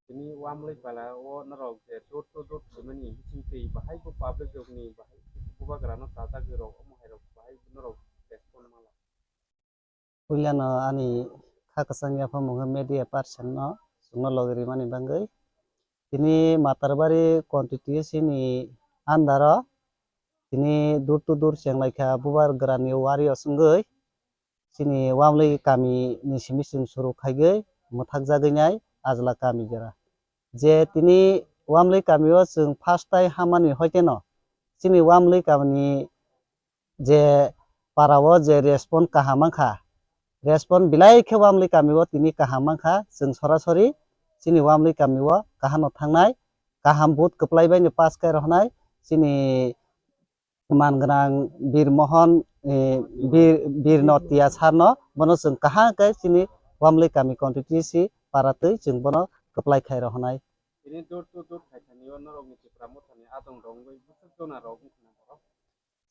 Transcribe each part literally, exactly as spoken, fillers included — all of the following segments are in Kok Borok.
Tini Wamlwi pala o norok je door to door khaimani bising twi bahai bo public rokni bahai bubagrano chajagwi rok omo hai rok bahai norok respond mala. Puilano ani kha kwchang yaphang mungha media person no chwngno logi rimani bagwi. Tini Matarbari constituency ni under o tini door to door chenglaikha bubagrani wario swngwi. Chini Wamlwi kami ni simi chwng suru khaigwi mwthakjagwi nai Ajla kami jora. Je tini Wamlwi kami o chwng first time hamani hoiteno chini Wamlwi kami ni je para o je respond kaham mankha, respond belai khe Wamlwi kami o tini kaham mankha, chwng sorasori chini Wamlwi kami o kaham no thangnai, kaham vote kwplai bai no pass khai rohonai chini man gwnang Bir Mohon, eh, Bir, Bir Notia sir no bono chwng kaham khe chini Wamlwi kami constituency para twi chwng bono kwplai khai rohonai. Tini door to door khaithani o norok ni Tipra Mothani adong rok wngwi bwswk jona rok wngkha na borok?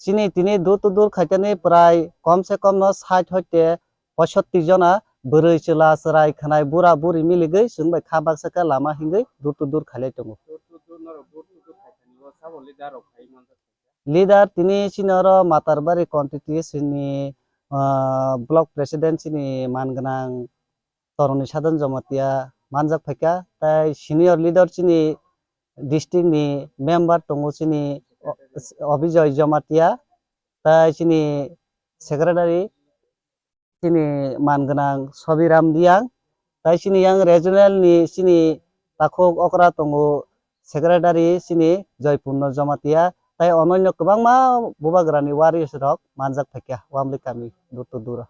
Chini tini door to door khaithani prai kom se kom no sait hoite poisotti jona bwrwi chwla chwrai khwnai bura buri miligwi chwng bai kha baksa khe lama hingwi door to door khailai tongo. Door to door norok door to door khaithani o sabo leader rok khai manjak. Leader tini chini oro Matarbari constituency ni, ah, block president chini man gwnang Toroni Sadhan Jamatia manjak phaikha, tai senior leader chini district ni member tongo chini O-, Obijoy Jamatia, tai chini secretary chini man gwnang Sobiram Riang, tai chini yang regional ni chini takhuk okra tongo secretary chini Joypurno Jamatia, tai ononyo kwbangma bubagrani warriors rok manjak phaikha Wamlwi kami door to door.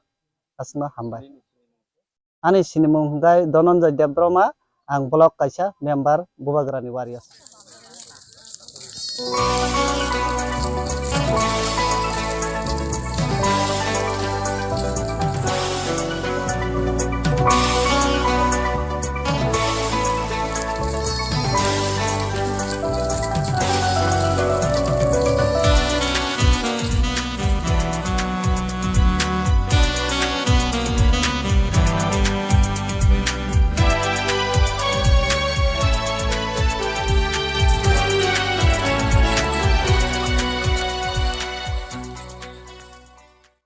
Asno hambai. Ani sinimung hwnkhe Dhananjay Debbarma, ang block kaisa member Bubagrani warriors.